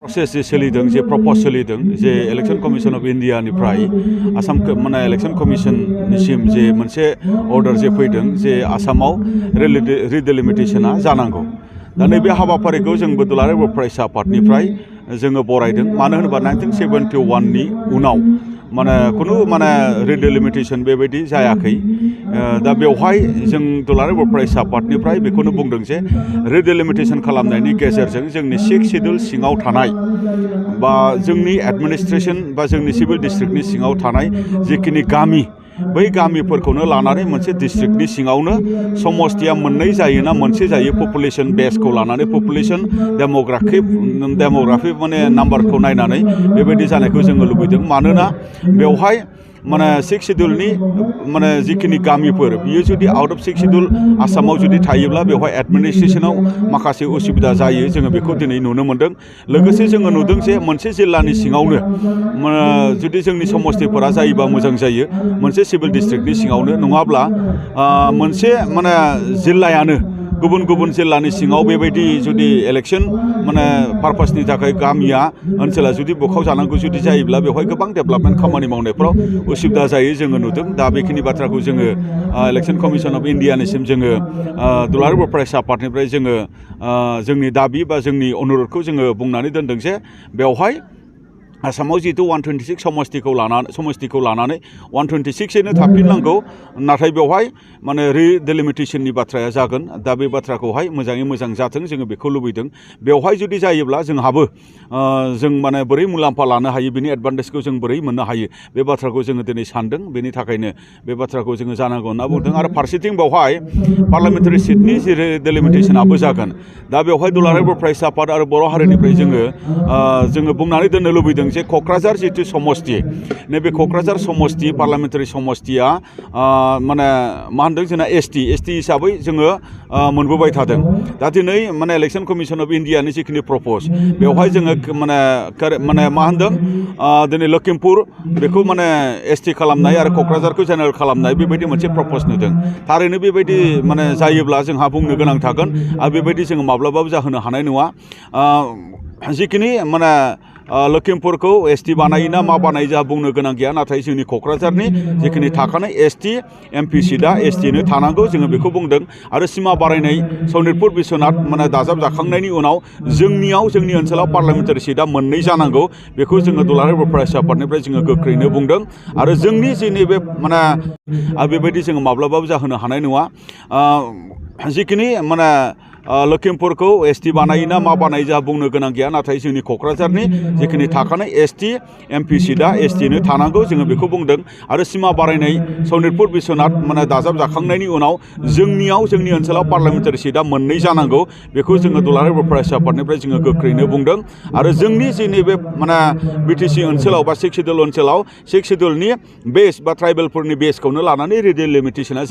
Process जे सोलिदों जे प्रप'ज सोलिदों जे इलेक्शन कमिशन अफ इन्डियानिफ्राय आसाम माने इलेक्शन कमिशननिसिम जे मोनसे अर्डार जे फैदों जे आसामाव रिडेलिमिटेशना जानांगौ। दा नैबे हाबाफारिखौ जोंबो दुलाराय बर' फरायसा आफादनिफ्राय जोङो बरायदों। मानो होनोबा 1971 नि उनाव खुनु रिडेलिमिटेशन बेबायदि जायाखै। दा बेवहाय जों दुलाराय बर' फरायसा आफादनिफ्राय बेखौनो बुंदों जे रिडेलिमिटेशन खालामनायनि गेजेरजों जोंनि 6 शिड्युल सिङाव थानाय बा जोंनि एडमिनिस्ट्रेशन बा जोंनि सिभिल डिस्ट्रिक्टनि सिङाव थानाय जिखिनि गामि बै गामिफोरखौनो लानानै मोनसे डिस्ट्रिक्टनि सिङावनो समस्तिया मोननै जायोना मोनसे जायो पपुलेशन बेसखौ लानानै पपुलेशन डेमोग्राफि नाम्बारखौ नायनानै बेबायदि जानायखौ जोङो लुबैदों। मानोना बेवहाय 6 शिड्युलनि जिखिनि गामिफोर बियो जुदि आउट अफ 6 शिड्युल आसामाव जुदि थायोब्ला बेवहाय एडमिनिस्ट्रेशनाव माखासे उसुबिदा जायो। जोङो बेखौ दिनै नुनो मोन्दों। लोगोसे जोङो नुदों जे मोनसे जिल्लानि सिङावनो जुदि जोंनि समस्तिफोरा जायोबा मोजां जायो मोनसे सिभिल डिस्ट्रिक्टनि सिङावनो, नङाब्ला मोनसे जिल्लायानो गुबुन गुबुन जिल्लानि सिङाव बेबायदि जुदि इलेक्शन पारपासनि थाखाय गामिया ओनसोला जुदि बुखाव जानांगौ जुदि जायोब्ला बेवहाय गोबां डेभेलपमेन्ट खामानि मावनायफ्राव उसुबिदा जायो जोङो नुदों। दा बेखिनि बाथ्राखौ जोङो इलेक्शन कमिशन अफ इन्डियानिसिम जोङो दुलाराय बर' फरायसा आफादनिफ्राय जोङो जोंनि दाबि बा जोंनि अनुर'धखौ जोङो बुंनानै दोनदों जे बेवहाय आसामाव जिहेतु 126 समस्तिखौ लानानै 126नो थाफिननांगौ, नाथाय बेवहाय रिडेलिमिटेशननि बाथ्राया जागोन। दा बे बाथ्राखौहाय मोजाङै मोजां जाथों जोङो बेखौ लुबैदों। बेवहाय जुदि जायोब्ला जोंहाबो जों बोरै मुलाम्फा लानो हायो बिनि एडभान्टेजखौ जों बोरै मोननो हायो बे बाथ्राखौ जोङो दिनै सानदों। बेनि थाखायनो बे बाथ्राखौ जोङो जानांगौ होनना बुंदों। आरो फारसेथिं बेवहाय पार्लियामेन्टारि सिटनि जि रिडेलिमिटेशनाबो जागोन। दा बेवहाय दुलाराय बर' फरायसा आफाद आरो बर' हारिनिफ्राय जोङो बुंनानै दोननो लुबैदों जे क'क्राझार जितु समस्ति, नैबे क'क्राझार समस्ति पार्लियामेन्टारि समस्तिया जोंना एसटि हिसाबै जोङो मोनबोबाय थादों। दा दिनै इलेक्शन कमिशन अफ इन्डियानि जिखिनि प्रप'ज बेवहाय जोङो दिनै लखिमपुर बेखौ एसटि खालामनाय आरो क'क्राझारखौ जेनेरेल खालामनाय बेबायदि मोनसे प्रप'ज नुदों। थारैनो बेबायदि जायोब्ला जोंहा बुंनो गोनां थागोन आरो बेबायदि जोङो माब्लाबाबो जाहोनो हानाय नङा। जिखिनि लखिमपुरखौ एसटि बानायोना मा बानायो जोंहा बुंनो गोनां गैया, नाथाय जोंनि क'क्राझारनि जिखिनि थाखानाय एसटि एमपि सिटआ एसटिनो थानांगौ जोङो बेखौ बुंदों। आरो सिमा बारायनाय सनितपुर बिश्वनाथ दाजाब जाखांनायनि उनाव जोंनि ओनसोलाव पार्लियामेन्टारि सिटआ मोननै जानांगौ, बेखौ जोङो दुलाराय बर' फरायसा आफादनिफ्राय जोङो गोख्रैनो बुंदों। आरो जोंनि जि नैबे बेबायदि जोङो माब्लाबाबो जाहोनो हानाय नङा। जिखिनि लखिमपुरखौ एसटि बानायोना मा बानायो जोंहा बुंनो गोनां गैया, नाथाय जोंनि क'क्राझारनि जिखिनि थाखानाय एसटि एमपि सिटआ एसटिनो थानांगौ जोङो बेखौ बुंदों। आरो सिमा बारायनाय सनितपुर बिश्वनाथ दाजाब जाखांनायनि उनाव जोंनि ओनसोलाव पार्लियामेन्टारि सिटआ मोननै जानांगौ, बेखौ जोङो दुलाराय बर' फरायसा आफादनिफ्राय जोङो गोख्रैनो बुंदों। आरो जोंनि जि नैबे बिटिसि ओनसोलाव बा 6 शिड्युल ओनसोलाव 6 शिड्युलनि बेस बा ट्राइबेलफोरनि बेसखौनो लानानै रिडेलिमिटेशना